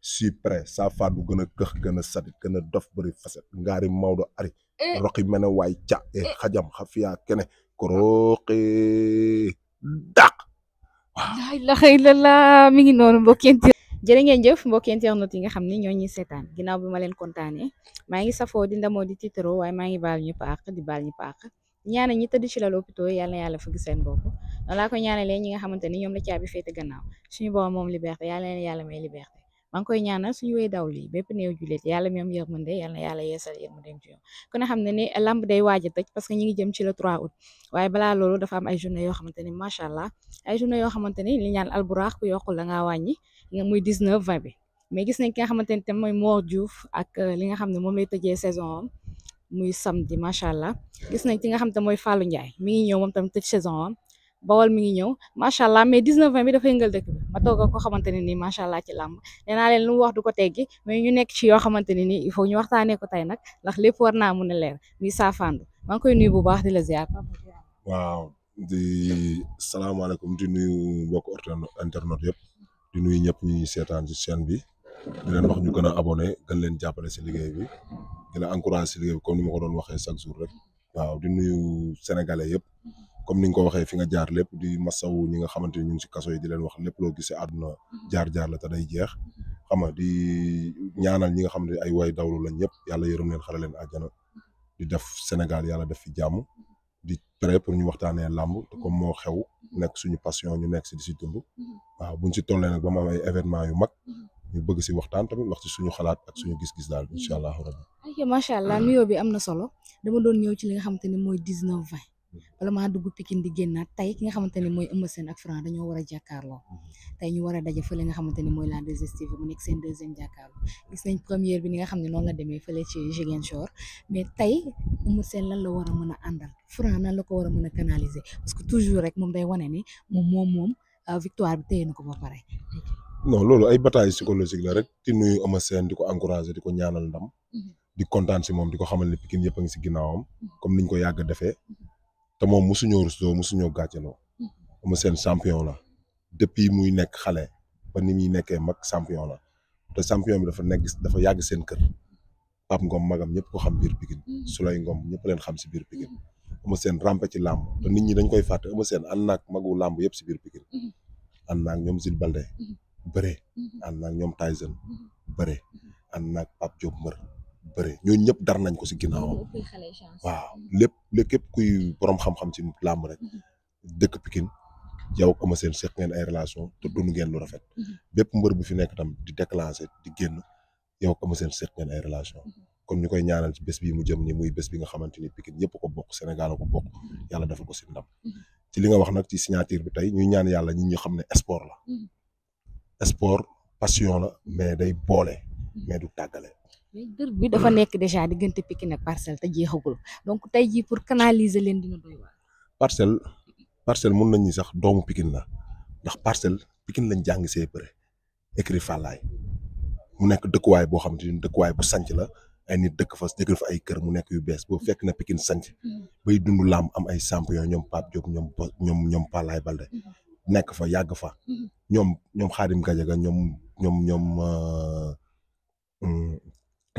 suis prêt saa faatu gën a këx gën a sadit gën a dof bëri facette ngaari Maodo ari roqi mene waay ca xajam xafiyaa kene korooqi dàq waaw. la ilaha illallah mi ngi noonu mbokkeenti jërë ngeen jëf mbokki internet yi nga xam ni ñoo ñuy seetaan ginnaaw bi ma leen kontaanee maa ngi safoo di ndamoo di tiitaroo waaye maa ngi baal ñëpp àq di baal ñëpp àq ñaane ñi tëdd ci lal hôpital yàlla na yàlla fëgg seen bopp noonu laa ko ñaanalee ñi nga xamante ni ñoom la caabi féete gannaaw suñu borom moom liberté yàlla na yàlla may liberté maa ngi koy ñaanal suñu wéy daw lii bépp néew jullit yàlla mi am yërmande yàlla na yàlla yeesal yërmande ci yow kon a xam ne ni lamb day waaj a tëj parce que ñi ngi jëm ci le 3 août waaye balaa loolu dafa am ay journée yoo xamante ni macha allah ay journée yoo xamante ni li ñaan alburax ku yokkul da ngaa wàññi muy 19 20 bi mais gis nañ ki nga xamante ni tam mooy Mor Diouf ak li nga xam ne moom lay tëjee saison am muy samedi macha allah gis nañ ki nga xam te mooy Fallou Ndiaye mi ngi ñëw moom tam tëj saison am Bawol mi ngi ñëw macha allah mais 19 20 bi dafa yëngal dëkk bi ma toog ko xamante ne nii macha allah ci làmb nee naa leen lu mu wax du ko teggi mais ñu nekk ci yoo xamante ne nii il faut ñu waxtaanee ko tey nag ndax lépp war naa mun a leer muy saafandu maa ngi koy nuyu bu baax di la ziar. waaw di salaamaaleykum di nuyu mbokk internet yëpp di nuyu ñëpp ñuy seetaan ci chaîne bi di leen wax ñu gën a abonné gën leen jàppale si liggéey bi di la encouragé si liggéey bi comme ni ma ko doon waxee chaque jour rek waaw di nuyu sénégalais yëpp comme ni nga ko waxee fi nga jaar lépp di masawu ñi nga xamante ni ñu ngi si kaso yi di leen wax lépp loo gisee àdduna jaar-jaar la te day jeex xam nga di ñaanal ñi nga xam ne ay way dawlu lañ ñëpp yàlla yërëm leen xare leen àjjana di def Sénégal yàlla def fi jàmm di prêt pour ñu waxtaanee làmb te comme moo xew nekk suñu passion ñu nekk si di si dund waaw buñ si tollee nag ba mu am ay événement yu mag ñu bëgg si waxtaan tamit wax ci suñu xalaat ak suñu gis-gis daal incha allah rabbi. ay macha allah nuyoo bi am na solo dama doon ñëw ci li nga xamante ne mooy 19 20 wala maa dugg Pikine di génnaat tey ki nga xamante ne mooy Eumeu Sène ak Franc dañoo war a jàkkaarloo tey ñu war a daje fële nga xamante ne mooy la 2STV mu nekk seen deuxième jàkkaarloo gis nañ première bi ni nga xam ne noonu la demee fële ci Ziguinchor mais tey Eumeu Sène lan la war a mën a àndal Franc nan la ko war a mën a canaliser parce que toujours rek moom day wane ni moom victoire bi téye na ko ba pare. non loolu ay bataille psychologique la rek di nuyu Eumeu Sène di ko encourager di ko ñaanal ndam di kontaan si moom di ko xamal ne Pikine yëpp a ngi si ginnaawam comme niñ ko yàgg a defee te moom mosuñoo rusloo mosuñoo gàcceloo Eumeu Sène champion la depuis muy nekk xale ba ni muy nekkee mag champion la te champion bi dafa yàgg seen kër Pape Ngom magam ñëpp ko xam biir Pikine Souley Ngom ñëpp leen xam si biir Pikine Eumeu Sène rampe ci làmb te nit ñi dañ koy fàtte Eumeu Sène ànd naag magu làmb yëpp si biir Pikine ànd naag ñoom Zil Balde bëre ànd naag ñoom Tyson bëre ànd naag Pape Diop mbër bëre ñooñu ñëpp dar nañ ko si ginnaawam waaw lépp képp kuy borom xam-xam ci làmb rek dëkk Pikine yow ak Eumeu Sène seq ngeen ay relation te dund ngeen lu rafet bépp mbër bu fi nekk tam di déclencher di génn yow ak Eumeu Sène seq ngeen ay relation kon ñu koy ñaanal ci bés bii mu jëm ni muy bés bi nga xamante ni Pikine ñëpp ko bokk Sénégal ko bokk yàlla dafa ko si ndam ci li nga wax nag ci signature bi tey ñuy ñaan yàlla ñi ñu xam ne sport la sport passion la mais day boole mais du tàggale. mais dër bi dafa nekk déjà diggante Pikine ak Parcelles te jeexagul donc tey jii pour canaliser leen dina doy waar. parcelle mun nañ ni sax doomu Pikine la ndax parcelle Pikine lañ jàng see bëre écrit Fallaye mu nekk dëkkuwaay boo xam ne dëkkuwaay bu sanc la ay nit dëkk fa ay kër mu nekk yu bees boobu fekk na Pikine sanc bay dund làmb am ay champion ñoom Pape Diop ñoom Fallaye Balde nekk fa yàgg fa ñoom Khadim Gadiaga ñoom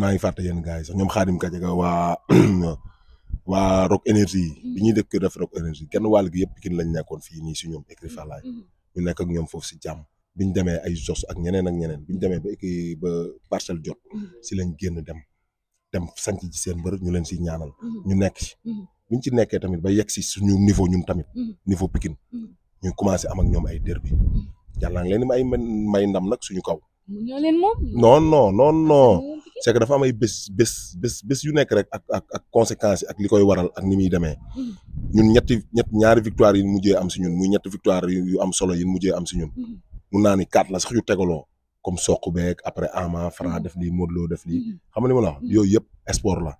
maa ngi fàtte yenn gars yi sax ñoom Khadim Gadiaga waa Rock Énergie bi ñuy def Rock Énergie kenn wàll gi yëpp Pikine lañ nekkoon fii nii si ñoom écrit Fallaye ñu nekk ak ñoom foofu si jàmm biñ demee ay Jos ak ñeneen biñ demee ba parcelle jot si lañ génn dem sanc ci seen mbër ñu leen si ñaanal ñu nekk ci biñ ci nekkee tamit ba yegg si suñu niveau ñun tamit niveau Pikine ñu commencé am ak ñoom ay derby yàlla ngi leen may ndam nag suñu kaw. ñoo leen moom. non c'est que dafa am ay bés yu nekk rek ak conséquences yi ak li koy waral ak ni muy demee ñun ñaari victoire yi mujjee am si ñun muy ñetti victoire yu am solo yi mujjee am si ñun mun naa ni 4 la sax yu tegaloo comme Sokh beeg après Ama Franc def lii Modou Lo def lii xam nga li ma la wax yooyu yëpp sport la.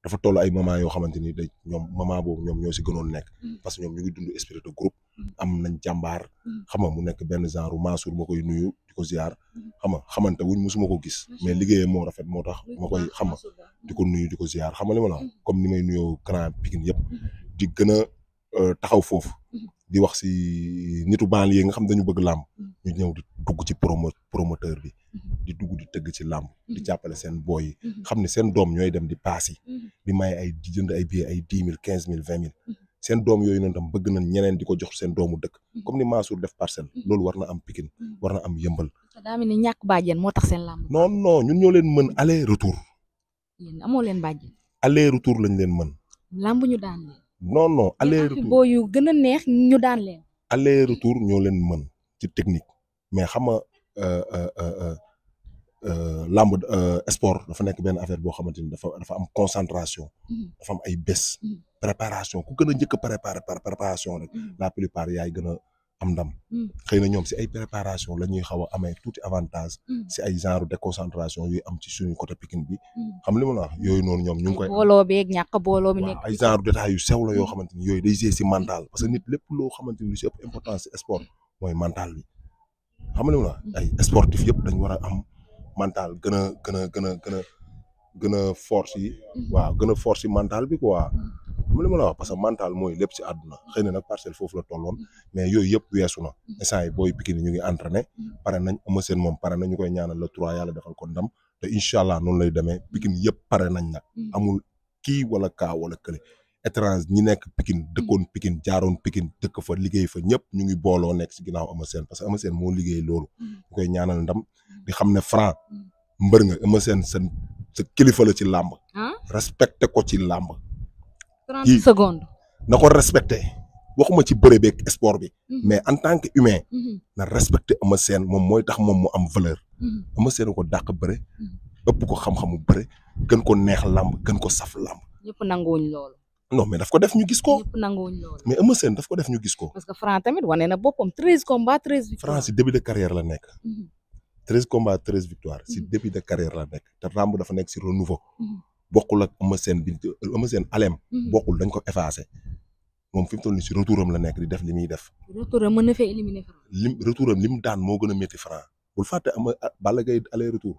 dafa toll ay moment yoo xamante ni moment boobu ñoom ñoo si gënoon nekk parce que ñoom ñu ngi dund esprit de groupe am nañ jàmbaar xam nga mu nekk benn genre Mansour ma koy nuyu di ko ziar xam nga xamante wuñ musuma ko gis mais liggéeyam moo rafet moo tax ma koy xam nga di ko nuyu di ko ziar xam nga li ma la wax comme ni may nuyoo grand Pikine yëpp di gën a taxaw foofu di wax si nitu banlieue nga xam dañu bëgg làmb ñu ñëw di dugg ci promoteur bi tëgg ci làmb di jàppale seen boy yi xam ne seen doom ñooy dem di paas yi di may ay di jënd ay billets ay 10 000 15 000 20 000 seen doom yooyu noonu tam bëgg nañ ñeneen di ko jox seen doomu dëkk comme ni Mansour def Parcelles loolu war na am Pikine war na am Yëmbal. daa mel ni ñàkk bàjjen moo tax seen làmb. non ñun ñoo leen mën aller retour. yéen amoo leen bàjjen. aller retour lañ leen mën. làmb ñu daan leen. non aller retour boo yu gën a neex ñu daan leen. aller retour ñoo leen mën ci technique mais xam nga làmb sport dafa nekk benn affaire boo xamante ni dafa am concentration. dafa am ay bés. préparation ku gën a njëkk a préparation rek la plupart yaay gën a am ndam. xëy na ñoom si ay préparation la ñuy xaw a amee tuuti avantage. si ay genre déconcentration yuy am ci suñu côté Pikine bi. xam li ma la wax yooyu noonu ñoom ñu ngi koy. booloo beeg ñàkk booloo bi nekk ay genre détails yu sew la yoo xamante ni yooyu day gérer si mental parce que nit lépp loo xamante ni lu si ëpp importance si sport mooy mental bi. xam nga li ma la wax ay sportif yëpp dañ war a am mental gën a force yi. waaw gën a force yi mental bi quoi. xam li ma la wax parce que mental mooy lépp ci àdduna xëy na nag Parcelles foofu la tolloon mais yooyu yëpp weesu na instant yi booy Pikine ñu ngi entraîné pare nañ Eumeu Sène moom pare nañ ñu koy ñaanal le 3 yàlla defal ko ndam te incha allah noonu lay demee Pikine yëpp pare nañ nag amul kii wala kaa wala kële étrange ñi nekk Pikine dëkkoon Pikine jaaroon Pikine dëkk fa liggéey fa ñëpp ñu ngi booloo nekk ci ginnaaw Eumeu Sène parce que Eumeu Sène moo liggéey loolu ñu koy ñaanal ndam di xam ne Franc mbër nga Eumeu Sène sa kilifa la ci làmb respecté ko ci làmb 30 secondes. na ko respecté waxuma ci bëre beeg sport bi mais en tant que humain na respecté Eumeu Sène moom mooy tax moom mu am valeur Eumeu Sène ko dàq bëre ëpp ko xam-xamu bëre gën ko neex làmb gën ko saf làmb. ñëpp nanguwuñ loolu. non mais daf ko def ñu gis ko. ñëpp nanguwuñ loolu. mais Eumeu Sène daf ko def ñu gis ko. parce que Franc tamit wane na boppam 13 combats 13 victoires. Franc si début de carrière la nekk. 13 combats 13 victoires si début de carrière la nekk te làmb dafa nekk si renouveau. bokkul ak Eumeu Sène bi Eumeu Sène alem bokkul dañ ko effacé moom fi mu toll nii si retouram la nekk di def li muy def. retouram mën na fee éliminer Franc. retouram lim daan moo gën a métti Franc bul fàtte ama Balla Gaye aller retour.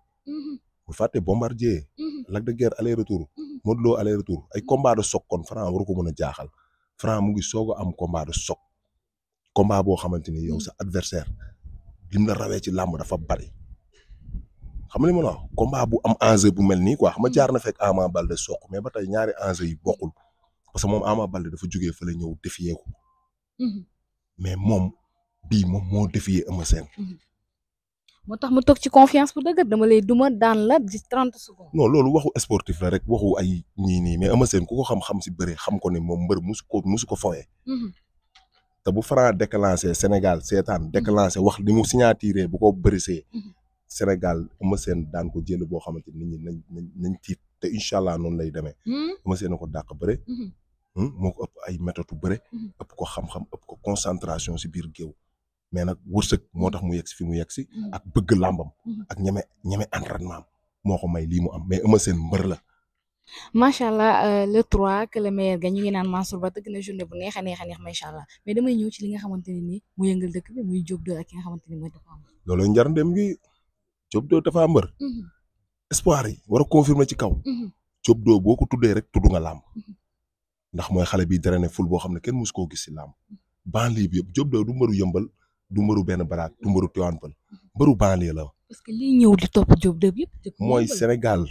bul fàtte Bombardier. Lac de Guiers aller retour. Modou Lo aller retour ay combat de choc kon Franc waru ko mën a jaaxal Franc mu ngi soog a am combat de choc combat boo xamante ni yow sa adversaire lim la rawee ci làmb dafa bari. xam nga li ma la wax combat bu am enjeu bu mel nii quoi xam nga jaar na fekk Ama Baldé soq mais ba tey ñaari enjeu yi bokkul parce que moom Ama Baldé dafa jógee fële ñëw défier ko mais moom bii moom moo défier Eumeu Sène. moo tax mu toog ci confiance bu dëgg dama lay duma daan la di 30 secondes. non loolu waxu sportif la rek waxu ay ñii nii mais Eumeu Sène ku ko xam-xam si bëre xam ko ne moom mbër musu ko fowee. te bu Franc déclenché Sénégal seetaan déclenché wax li mu signaturé bu ko bërisee. Sénégal Eumeu Sène daan ko jël boo xamante ni nit ñi nañ tiit te incha allah noonu lay demee. Eumeu Sène ko dàq bëre. moo ko ëpp ay méthode bëre. ëpp ko xam-xam ëpp ko concentration si biir géew. mais nag wërsëg moo tax mu yegg si fi mu yegg si. ak bëgg làmbam. ak ñeme entraînement moo ko may lii mu am mais Eumeu Sène mbër la. macha allah le 3 que le meilleur gagne ñu ngi naan Mansour Ba tëgg na journée bu neex a neex macha allah mais damay ñëw ci li nga xamante ne nii mu yëngal dëkk bi muy Diop 2 ak ki nga xamante ni mooy Tapha Mbeur. loolu njar ndem gi. Diop 2 Tapha Mbeur. espoir yi war a confirmer ci kaw. Diop 2 boo ko tuddee rek tudd nga làmb. ndax mooy xale bi drainer ful boo xam ne kenn musu koo gis si làmb. banlieue bi yëpp Diop 2 du mbëru yëmbal du mbëru benn baraak du mbëru Tivaouane Peulh mbëru banlieue la. parce que lii ñëw di topp Diop 2 yëpp. mooy Sénégal.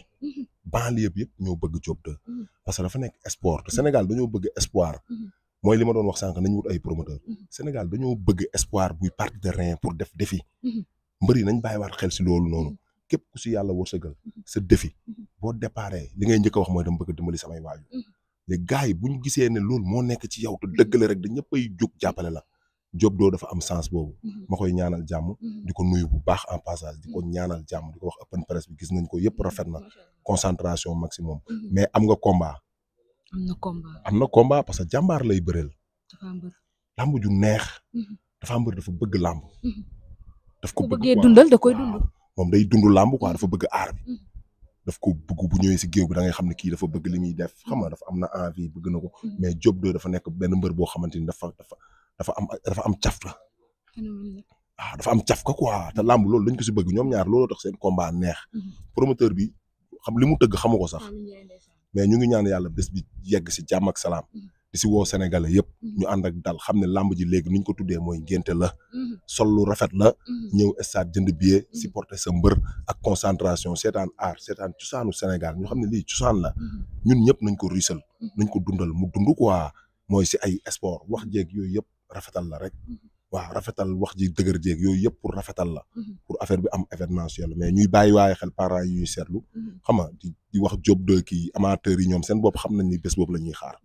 banlieue bi yëpp ñoo bëgg Diop 2. parce que dafa nekk sport te Sénégal dañoo bëgg espoir. mooy li ma doon wax sànq nañu wut ay promoteur Sénégal dañoo bëgg espoir buy parti de rien pour def défi. mbër yi nañ bàyyiwaat xel si loolu noonu képp ku si yàlla wërsëgal sa défi boo déparé li ngay njëkk a wax mooy dama bëgg dimbali samay waaju les gars yi bu ñu gisee ne loolu moo nekk ci yow te dëgg la rek da ñëppay jóg jàppale la Diop 2 dafa am sens boobu ma koy ñaanal jàmm di ko nuyu bu baax en passage di ko ñaanal jàmm di ko wax open press bi gis nañ ko yëpp rafet na concentration maximum mais am nga combat. am na combat parce que jàmbaar lay bëreel. làmb ju neex. Tapha Mbeur dafa bëgg làmb. daf ko bëggee dundal da koy dund. moom day dund làmb quoi dafa bëgg aar bi. daf ko bëgg bu ñëwee si géew bi da ngay xam ne kii dafa bëgg li muy def xam nga dafa am na envie bëgg na ko mais Diop 2 dafa nekk benn mbër boo xamante ni dafa am cafka. dafa am cafka quoi te làmb loolu dañ ko si bëgg ñoom ñaar looloo tax seen combat neex. promoteur bi xam li mu tëgg xamu ko sax mais ñu ngi ñaan yàlla bés bi yegg si jàmm ak salaam di si woo Sénégalais yëpp ñu ànd ak dal xam ne làmb ji léegi niñ ko tuddee mooy ngénte la sol lu rafet la ñëw stade jënd billet supporter sa mbër ak concentration seetaan art seetaan cosaanu Sénégal ñu xam ne lii cosaan la ñun ñëpp nañ ko riisal nañ ko dundal mu dund quoi mooy si ay sport wax jéeg yooyu yëpp rafetal la rek waaw rafetal wax ji dëgër jéeg yooyu yëpp pour rafetal la pour affaire bi am événementiel mais ñuy bàyyi waaye xel parents yi ñuy seetlu xam nga di wax job de kii amateurs yi ñoom seen bopp xam nañ ni bés boobu la ñuy xaar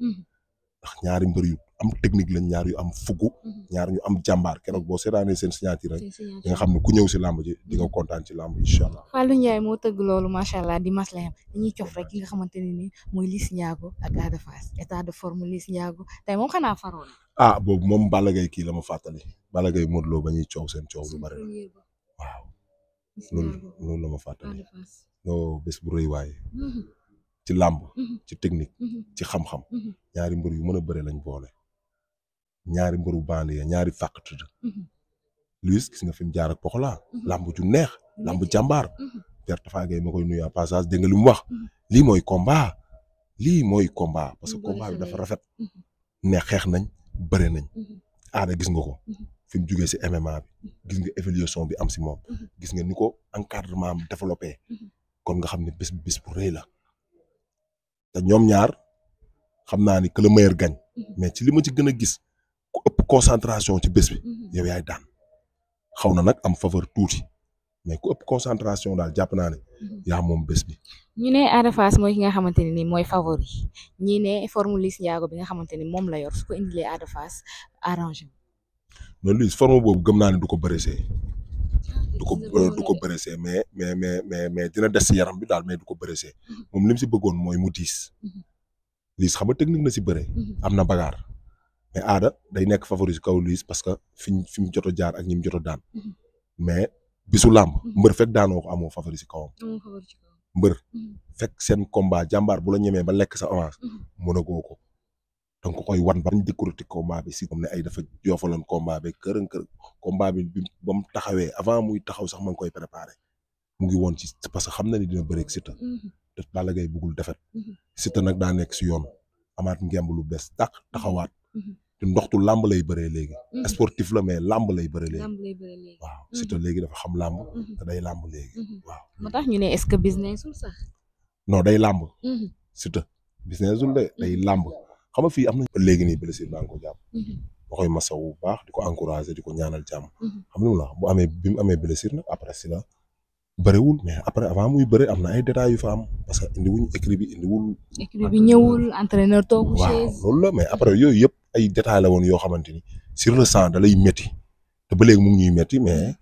ndax ñaari mbër yu am technique lañ ñaar yu am fugu ñaar ñu am jàmbaar keroog boo seetaanee seen signature rek di nga xam ne ku ñëw si làmb ji di nga kontaan ci làmb incha allah. Fallou Ndiaye moo tëgg loolu macha allah di maslaham dañuy cof rek ki nga xamante ne ni mooy Liss Ndiago ak Ada Fass état de forme Liss Ndiago tey moom xanaa faroon. boobu moom Balla Gaye kii la ma fàttali Balla Gaye Modou Lo ba ñuy coow seen coow lu bari waaw loolu la ma fàttali non bés bu rëy waaye ci làmb ci technique ci xam-xam ñaari mbër yu mën a bëre lañ boole ñaari mbëru banlieue ñaari fàq tudd Liss gis nga fi mu jaar ak Pokola làmb ju neex làmb jàmbaar Père Tafa Gueye ma koy nuyu en passage dégg nga li mu wax lii mooy combat parce que combat bi dafa rafet ne xeex nañ bëre nañ Ada gis nga ko fi mu jugee si MMA bi gis nga évaluation bi am si moom gis nga ni ko encadrement am développé kon nga xam ne bés bu rëy la te ñoom ñaar xam naa ni que le meilleur gagne mais ci li ma ci gën a gis ku ëpp concentration ci bés bi yow yaay daan xaw na nag am faveur tuuti mais ku ëpp concentration daal jàpp naa ne yaa moom bés bi. ñu ne Ada Fass mooy ki nga xamante ne nii mooy favori ñi ne forme Liss Ndiago bi nga xamante ni moom la yor su ko indilee Ada Fass arrangé. non Liss forme boobu gëm naa ne du ko bëreesee du ko bëreesee mais dina des si yaram bi daal mais du ko bëreesee moom li mu si bëggoon mooy mu diis Liss xam nga technique na si bëre am na bagaar mais Ada day nekk favori si kaw Liss parce que fi mu jot a jaar ak ñi mu jot a daan mais bisu làmb mbër fekk daanoo ko amoo favori si kawam mbër fekk seen combat jàmbaar bu la ñemee ba lekk sa avance mën a goo ko donc koy wan ba ñu décortiquer combat bi si comme ne ay dafa joofaloon combat bi kër combat bi ba mu taxawee avant muy taxaw sax ma ngi koy préparé mu ngi woon ci parce que xam na ni dina bëreeg Siteu te Balla Gaye bëggul defet Siteu nag daa nekk si yoon amaat ngemb lu bees taxawaat te ndoxtu làmb lay bëree léegi sportif la mais làmb lay bëree léegi waaw Siteu léegi dafa xam làmb te day làmb léegi waaw moo tax ñu ne est-ce que businessul sax non day làmb Siteu businessul de day làmb xam nga fii am nañ léegi nii blessure baa ngi ko jàpp ma koy masaw bu baax di ko encourager di ko ñaanal jàmm xam nga la bi mu amee blessure nag après si la bëriwul mais après avant muy bëri am na ay détails yu fa am parce que indiwuñ écrit bi ñëwul entraîneur toog waaw loolu la mais après yooyu yëpp ay détails la woon yoo xamante ni sur le sang da lay métti te ba léegi mu ngi ñuy métti mais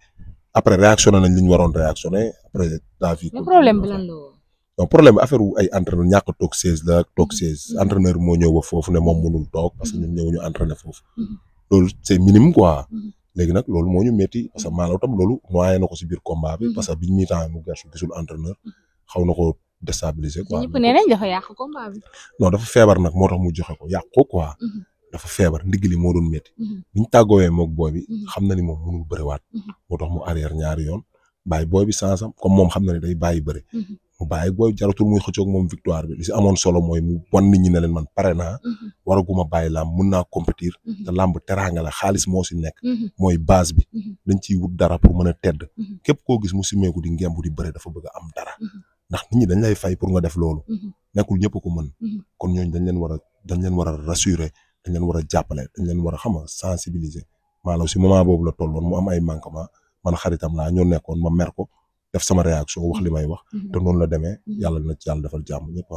après réactionné nañ li ñu waroon réactionné après daa fi problème bi lan la woon non problème bi affaire wu ay entraîneur ñàkk a toog 16 la toog 16 entraîneur moo ñëw ba foofu ne moom mënul toog parce que ñun ñëw ñu entraîné foofu loolu c'est minime quoi léegi nag loolu moo ñu métti parce que maanaam tam loolu noyé na ko si biir combat bi parce que biñ ñuy temps mu gëstu gisul entraîneur xaw na ko déstabiliser quoi. ñëpp nee nañ dafa yàq combat bi. non dafa feebar nag moo tax mu joxe ko yàq ko quoi. dafa feebar ndigg li moo doon métti. biñ tàggoowee moog booy bi xam na ni moom mënul bëriwaat. moo tax mu arrière ñaari yoon bàyyi booy bi sansam comme moom xam na ne day bàyyi bëri. mu bàyyi booy jaratul muy xëccoog moom victoire bi li si amoon solo mooy mu wan nit ñi ne leen man pare naa. waraguma bàyyi làmb mun naa compétir. te làmb teraanga la xaalis moo si nekk. mooy base bi. dañ ciy wut dara pour mën a tedd. képp koo gis mu simeeku di ngemb di bëri dafa bëgg a am dara. ndax nit ñi dañ lay fay pour nga def loolu. nekkul ñëpp ko mën. kon ñooñu dañ leen war a rassurer dañ leen war a jàppale dañ leen war a xam sensibiliser maanaam si moment boobu la tolloon mu am ay manquement man xaritam laa ñoo nekkoon ma mer ko def sama réaction wax li may wax. te noonu la demee yàlla na ci yàlla defal jàmm ñëpp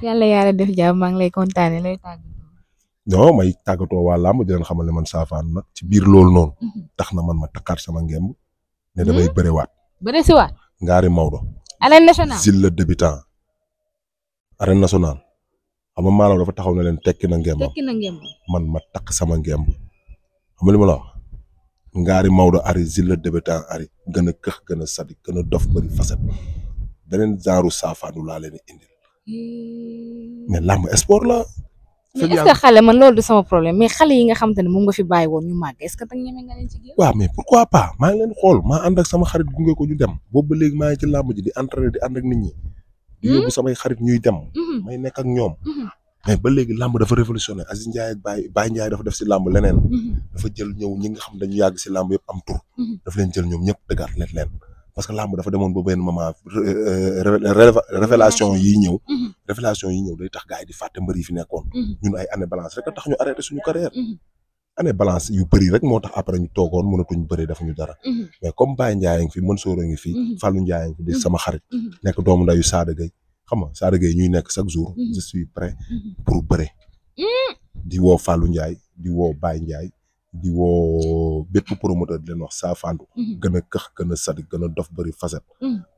yàlla def jàmm maa ngi lay kontaanee lay tàggatoo. non may tàggatoo waa làmb di leen xamal ne man Saafaan nag ci biir loolu noonu. tax na man ma takkaat sama ngemb. ne damay bëriwaat. bëri si waat. Ngaari Maodo. arène nationale Zil le débutant. arène nationale. xam nga maanaam dafa taxaw ne leen tekki na ngembam. man ma takk sama ngemb. xam nga li ma la wax. Ngaari Maodo ari Zil le débutant ari gën a këx gën a sadik gën a dof bëri facette beneen genre Saafaanu laa leen indil. mais làmb sport la. mais est-ce que xale man loolu du sama problème mais xale yi nga xam te ne moom nga fi bàyyi woon ñu màgg est-ce que tak ñeme nga leen ci géew. waaw mais pourquoi pas maa ngi leen xool maa ànd ak sama xarit gunge ko ñu dem boobu ba léegi maa ngi ci làmb ji di entraîner di ànd ak nit ñi. di yóbbu samay xarit ñuy dem. may nekk ak ñoom. mais ba léegi làmb dafa révolutionné Aziz Ndiaye ak Baye Ndiaye dafa def si làmb leneen. dafa jël ñëw ñi nga xam dañu yàgg si làmb yëpp am tur. dafa leen jël ñoom ñëpp dëggaat leen parce que làmb dafa demoon ba benn moment révélation yi ñëw. révélation yi ñëw day tax gars yi di fàtte mbër yi fi nekkoon. ñun ay année balance rek a tax ñu arrêté suñu carrière. année balance yu bëri rek moo tax après ñu toogoon mënatuñ bëri dafa ñu dara. mais comme Baye Ndiaye ngi fi Mansour ngi fi. Fallou Ndiaye ngi fi di sama xarit. nekk doomu ndayu Sada Gueye xam nga Sada Gueye ñuy nekk chaque jour. je suis prêt pour bëre. di woo Fallou Ndiaye di woo Baye Ndiaye di woo bépp promoteur di leen wax saa fandu. gën a këx gën a sadik gën a dof bëri facette.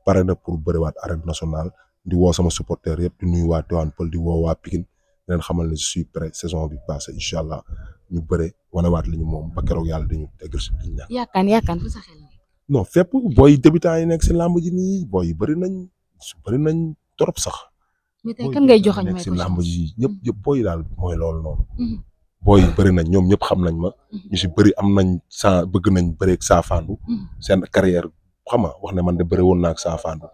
pare na pour bëriwaat arène nationale di woo sama supporter yëpp di nuyu waa Tivaouane Peulh di woo waa Pikine di leen xamal ne je suis prêt saison bi passé incha allah ñu bëre wanewaat li ñu moom ba keroog yàlla dañu teggal si liñ ñaan. yaakaar fu sa xel non fépp booy débutant yi nekk si làmb ji nii booy yi bëri nañ trop sax. mais tey kan ngay joxoon nekk si làmb ji yëpp booy daal mooy loolu noonu. booy yi bëri nañ ñoom ñëpp xam nañ ma. ñu si bëri am nañ bëgg nañ bëreeg saa fandu. seen carrière xam nga wax ne man de bëri woon naa ak saa fandu.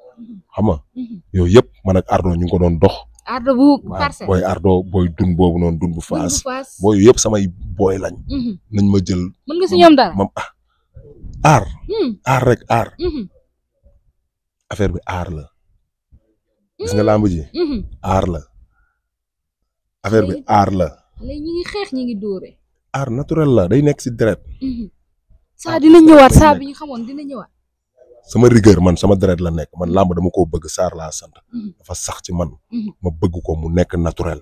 xam nga yooyu yëpp man ak Ardo ñu ngi ko doon dox. Ardo bu Parcelles booy Ardo booy dun boobu noonu dun bu faas. booy yëpp samay booy lañ. nañ ma jël. mën nga si ñoom dara moom aar rek aar. affaire bi aar la. gis nga làmb ji. aar la. affaire bi aar la. léegi ñi ngi xeex ñi ngi dóore. aar naturel la day nekk si deret. saa dina ñëwaat saa bi ñu xamoon dina ñëwaat. sama rigueur man sama deret la nekk man làmb dama koo bëgg Sarr laa sant. dafa sax ci man. ma bëgg ko mu nekk naturel.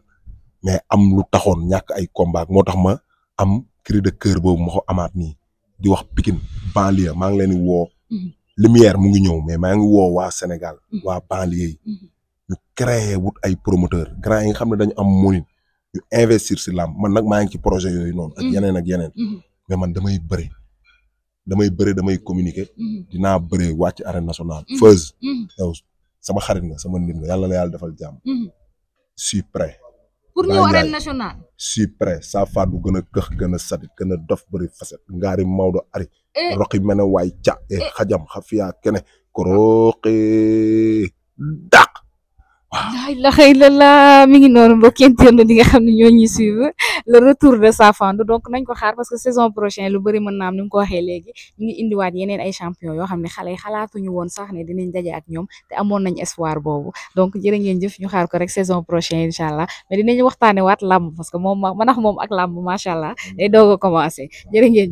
mais am lu taxoon ñàkk ay combat moo tax ma am cri de cœur boobu ma ko amaat nii di wax Pikine banlieue maa ngi leen di woo. lumière mu ngi ñëw mais maa ngi woo waa Sénégal. waa banlieue yi. ñu créer wut ay promoteur grand yi nga xam ne dañu am monin ñu investir si làmb man nag maa ngi ci projet yooyu noonu. ak yeneen. mais man damay bëre damay communiquer. dinaa bëre wàcc arène nationale. Feuz yow sama xarit nga sama nit nga yàlla na yàlla defal jàmm. suis prêt. pour ñëw arène nationale. suis prêt saa fàddu gën a këx gën a sadik gën a dof bëri facette ngaari Maodo ari. roqi mel ne waay ca xajam xafiyaa kene korooxee dàq. la ilaha illallah mi ngi noonu mbokki internet di nga xam ne ñoo ñuy suivre le retour de Sa Fandou donc nañ ko xaar parce que saison prochaine lu bëri mën naa am ni mu ko waxee léegi ñu ngi indiwaat yeneen ay champion yoo xam ne xale yi xalaatuñu woon sax ne dinañ daje ak ñoom te amoon nañ espoir boobu donc jërë ngeen jëf ñu xaar ko rek saison prochaine incha allah mais dinañ waxtaane waat làmb parce que moom man ak moom ak làmb macha allah day doog a commencé jërë ngeen jëf